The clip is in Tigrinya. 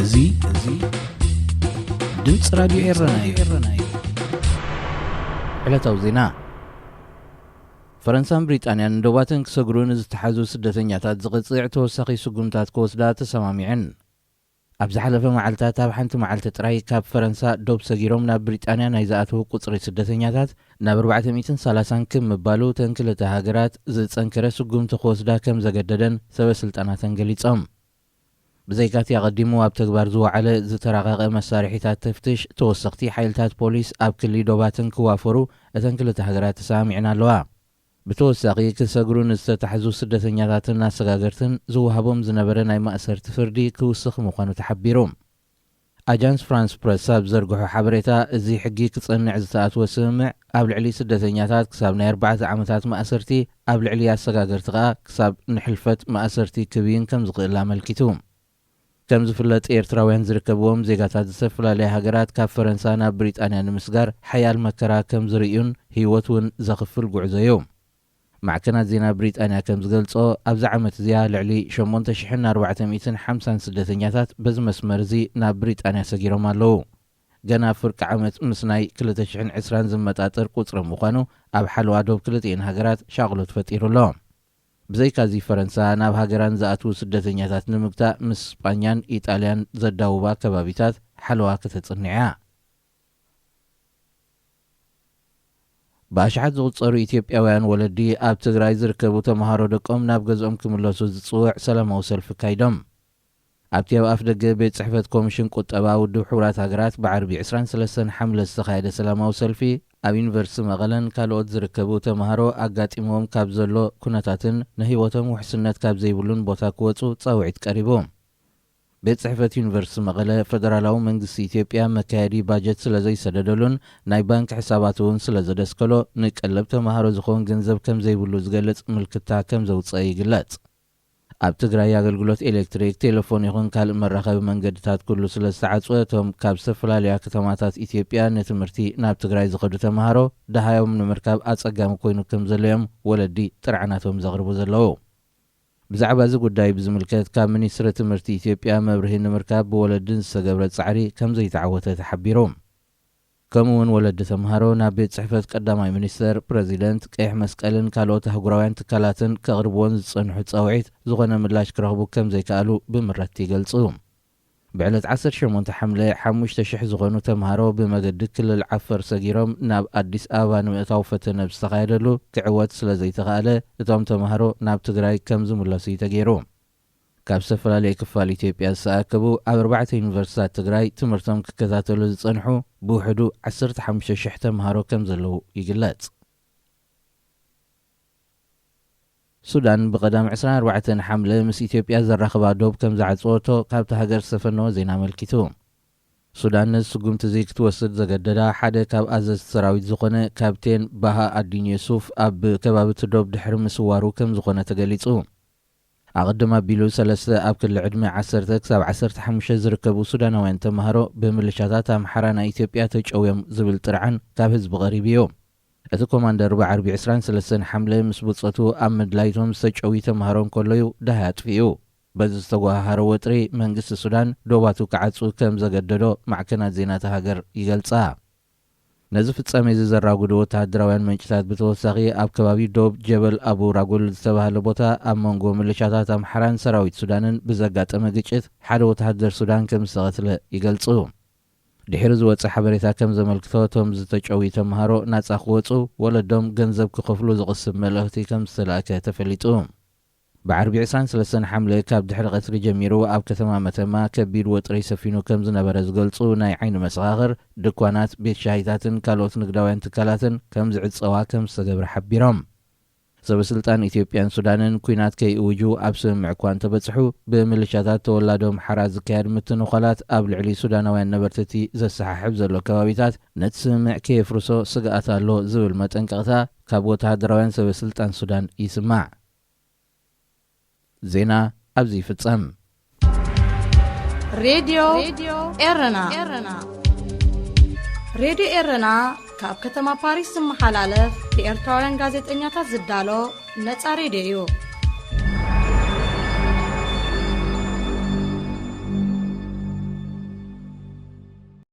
እዚ እዚ ድምፂ ራዲዮ ኤረና እዩ። ዕለታዊ ዜና። ፈረንሳን ብሪጣንያን ንዶባተን ክሰግሩ ንዝተሓዙ ስደተኛታት ዝቕፅዕ ተወሳኺ ስጉምታት ክወስዳ ተሰማሚዐን። ኣብ ዝሓለፈ መዓልታት ኣብ ሓንቲ መዓልቲ ጥራይ ካብ ፈረንሳ ዶብ ሰጊሮም ናብ ብሪጣንያ ናይ ዝኣተዉ ቁፅሪ ስደተኛታት ናብ ኣርባዕተ ሚእትን ሰላሳን ክብ ምባሉ፣ እተን ክልተ ሃገራት ዝፀንከረ ስጉምቲ ክወስዳ ከም ዘገደደን ሰበ ስልጣናተን ገሊፆም። ብዘይካቲ ኣቐዲሙ ኣብ ተግባር ዝወዓለ ዝተራቐቐ መሳርሒታት ተፍትሽ፣ ተወሰኽቲ ሓይልታት ፖሊስ ኣብ ክሊ ዶባተን ክዋፈሩ እተን ክልተ ሃገራት ተሰማሚዐን ኣለዋ። ብተወሳኺ፣ ክሰግሩ ንዝተታሕዙ ስደተኛታትን ኣሰጋገርትን ዝወሃቦም ዝነበረ ናይ ማእሰርቲ ፍርዲ ክውስኽ ምዃኑ ተሓቢሩ። ኣጃንስ ፍራንስ ፕረስ ኣብ ዘርግሖ ሓበሬታ፣ እዚ ሕጊ ክጸንዕ ዝተኣትወ ስምምዕ ኣብ ልዕሊ ስደተኛታት ክሳብ ናይ ኣርባዕተ ዓመታት ማእሰርቲ፣ ኣብ ልዕሊ ኣሰጋገርቲ ከኣ ክሳብ ንሕልፈት ማእሰርቲ ክብይን ከም ዝኽእል ኣመልኪቱ። ከም ዝፍለጥ፣ ኤርትራውያን ዝርከብዎም ዜጋታት ዝተፈላለያ ሃገራት ካብ ፈረንሳ ናብ ብሪጣንያ ንምስጋር ሓያል መከራ ከም ዝርእዩን ህይወት እውን ዘኽፍል ጉዕዞ እዩ። ማዕከናት ዜና ብሪጣንያ ከም ዝገልጾ፣ ኣብዚ ዓመት እዚኣ ልዕሊ ሸሞንተ ሽሕን ኣርባዕተ ሚእትን ሓምሳን ስደተኛታት በዚ መስመር እዚ ናብ ብሪጣንያ ሰጊሮም ኣለዉ። ገና ፍርቂ ዓመት ምስ ናይ ክልተ ሽሕን ዕስራን ዝመጣጠር ቁጽሪ ምዃኑ፣ ኣብ ሓለዋ ዶብ ክልቲኤን ሃገራት ሻቕሎት ፈጢሩ ኣሎ። ብዘይካዚ፣ ፈረንሳ ናብ ሃገራን ዝኣትዉ ስደተኛታት ንምግታእ ምስ ስጳኛን ኢጣልያን ዘዳውባ ከባቢታት ሓለዋ ከተጽንዕ እያ። ብኣሽሓት ዝቑጸሩ ኢትዮጵያውያን ወለዲ፣ ኣብ ትግራይ ዝርከቡ ተምሃሮ ደቆም ናብ ገዝኦም ክምለሱ ዝጽውዕ ሰላማዊ ሰልፊ ኣካይዶም። ኣብቲ ኣብ ኣፍ ደገ ቤት ጽሕፈት ኮሚሽን ቁጠባ ውድብ ሕቡራት ሃገራት ብዓርቢ ዕስራን ሰለስተን ሓምለ ዝተኻየደ ሰላማዊ ሰልፊ፣ ኣብ ዩኒቨርሲቲ መቐለን ካልኦት ዝርከቡ ተምሃሮ ኣጋጢምዎም ካብ ዘሎ ኩነታትን ንህይወቶም ውሕስነት ካብ ዘይብሉን ቦታ ክወጹ ጻውዒት ቀሪቡ። ቤት ጽሕፈት ዩኒቨርሲቲ መቐለ፣ ፈደራላዊ መንግስቲ ኢትዮጵያ መካየዲ ባጀት ስለ ዘይሰደደሉን ናይ ባንክ ሕሳባት እውን ስለ ዘደስከሎ፣ ንቀለብ ተምሃሮ ዝኸውን ገንዘብ ከም ዘይብሉ ዝገልጽ ምልክታ ከም ዘውጽአ ይግለጽ። ኣብ ትግራይ ኣገልግሎት ኤሌክትሪክ፣ ቴሌፎን ይኹን ካልእ መራኸቢ መንገድታት ኩሉ ስለ ዝተዓጽወ፣ እቶም ካብ ዝተፈላለያ ከተማታት ኢትዮጵያ ንትምህርቲ ናብ ትግራይ ዝኸዱ ተምሃሮ ደሃዮም ንምርካብ ኣጸጋሚ ኮይኑ ከም ዘሎ እዮም ወለዲ ጥርዓናቶም ዘቕርቡ ዘለዉ። ብዛዕባ እዚ ጉዳይ ብዝምልከት፣ ካብ ሚኒስትሪ ትምህርቲ ኢትዮጵያ መብርሂ ንምርካብ ብወለድን ዝተገብረ ጻዕሪ ከም ዘይተዓወተ ተሓቢሩ። ከምኡ እውን፣ ወለዲ ተምሃሮ ናብ ቤት ጽሕፈት ቀዳማይ ሚኒስተር፣ ፕረዚደንት፣ ቀይሕ መስቀልን ካልኦት ኣህጉራውያን ትካላትን ከቕርብዎን ዝጸንሑ ጻውዒት ዝኾነ ምላሽ ክረኽቡ ከም ዘይከኣሉ ብምረቲ ይገልጹ። ብዕለት ዓሰርተ ሸሞንተ ሓምለ፣ ሓሙሽተ ሽሕ ዝኾኑ ተምሃሮ ብመገዲ ክልል ዓፈር ሰጊሮም ናብ ኣዲስ ኣበባ ንምእታው ፈተነ ብዝተኻየደሉ ክዕወት ስለ ዘይተኻእለ፣ እቶም ተምሃሮ ናብ ትግራይ ከም ዝምለሱ እዩ ተገይሩ። ካብ ዝተፈላለየ ክፋል ኢትዮጵያ ዝተኣከቡ ኣብ ኣርባዕተ ዩኒቨርሲታት ትግራይ ትምህርቶም ክከታተሉ ዝጸንሑ ብውሕዱ ዓሰርተ ሓሙሽተ ሽሕ ተምሃሮ ከም ዘለዉ ይግለጽ። ሱዳን ብቐዳም ዕስራን ኣርባዕተን ሓምለ ምስ ኢትዮጵያ ዘራኽባ ዶብ ከም ዝዓጸወቶ ካብቲ ሃገር ዝተፈነወ ዜና ኣመልኪቱ። ሱዳን ነዚ ስጉምቲ እዚ ክትወስድ ዘገደዳ፣ ሓደ ካብ ኣዘዝቲ ሰራዊት ዝኾነ ካፕቴን ባሃ ኣዲን የሱፍ ኣብ ከባቢ እቲ ዶብ ድሕሪ ምስዋሩ ከም ዝኾነ ተገሊጹ። ኣቐድም ኣቢሉ፣ ሰለስተ ኣብ ክሊ ዕድመ ዓሰርተ ክሳብ ዓሰርተ ሓሙሽተ ዝርከቡ ሱዳናውያን ተምሃሮ ብምልሻታት ኣምሓራ ናይ ኢትዮጵያ ተጨውዮም ዝብል ጥርዓን ካብ ህዝቢ ቀሪቡ እዩ። እቲ ኮማንደር ብዓርቢ ዕስራን ሰለስተን ሓምለ ምስ ብጾቱ ኣብ ምድላይቶም ዝተጨውዩ ተምሃሮ እንከሎ እዩ ደሃይ ኣጥፊኡ። በዚ ዝተጓሃሃረ ወጥሪ፣ መንግስቲ ሱዳን ዶባቱ ክዓጹ ከም ዘገደዶ ማዕከናት ዜና እታ ሃገር ይገልጻ። ነዚ ፍጻሜ እዚ ዘራጉዱ ወተሃደራውያን ምንጭታት፣ ብተወሳኺ ኣብ ከባቢ ዶብ ጀበል ኣቡ ራጉል ዝተባህለ ቦታ ኣብ መንጎ ምልሻታት ኣምሓራን ሰራዊት ሱዳንን ብዘጋጠመ ግጭት ሓደ ወተሃደር ሱዳን ከም ዝተቐትለ ይገልጹ። ድሕሪ ዝወጸ ሓበሬታ ከም ዘመልክቶ፣ እቶም ዝተጨውዩ ተምሃሮ ናጻ ክወጹ፣ ወለዶም ገንዘብ ክኸፍሉ ዝቕስብ መልእኽቲ ከም ዝተላእከ ተፈሊጡ። ብዓርቢ ዕስራን ሰለስተን ሓምለ ካብ ድሕሪ ቀትሪ ጀሚሩ ኣብ ከተማ መተማ ከቢድ ወጥሪ ሰፊኑ ከም ዝነበረ ዝገልጹ ናይ ዓይኒ መሰኻኽር፣ ድኳናት፣ ቤት ሻሂታትን ካልኦት ንግዳውያን ትካላትን ከም ዝዕጸዋ ከም ዝተገብረ ሓቢሮም። ሰበ ስልጣን ኢትዮጵያን ሱዳንን ኲናት ከይእውጁ ኣብ ስምምዕ እኳ እንተበጽሑ፣ ብምልሻታት ተወላዶ ኣምሓራ ዝካየድ ምትንዃላት ኣብ ልዕሊ ሱዳናውያን ነበርቲ እቲ ዘሰሓሕብ ዘሎ ከባቢታት ነቲ ስምምዕ ከየፍርሶ ስግኣት ኣሎ ዝብል መጠንቀቕታ ካብ ወተሃደራውያን ሰበ ስልጣን ሱዳን ይስማዕ። ዜና ኣብዚ ይፍጸም። ሬድዮ ኤረና። ሬድዮ ኤረና ካብ ከተማ ፓሪስ ዝመሓላለፍ ብኤርትራውያን ጋዜጠኛታት ዝዳሎ ነጻ ሬድዮ እዩ።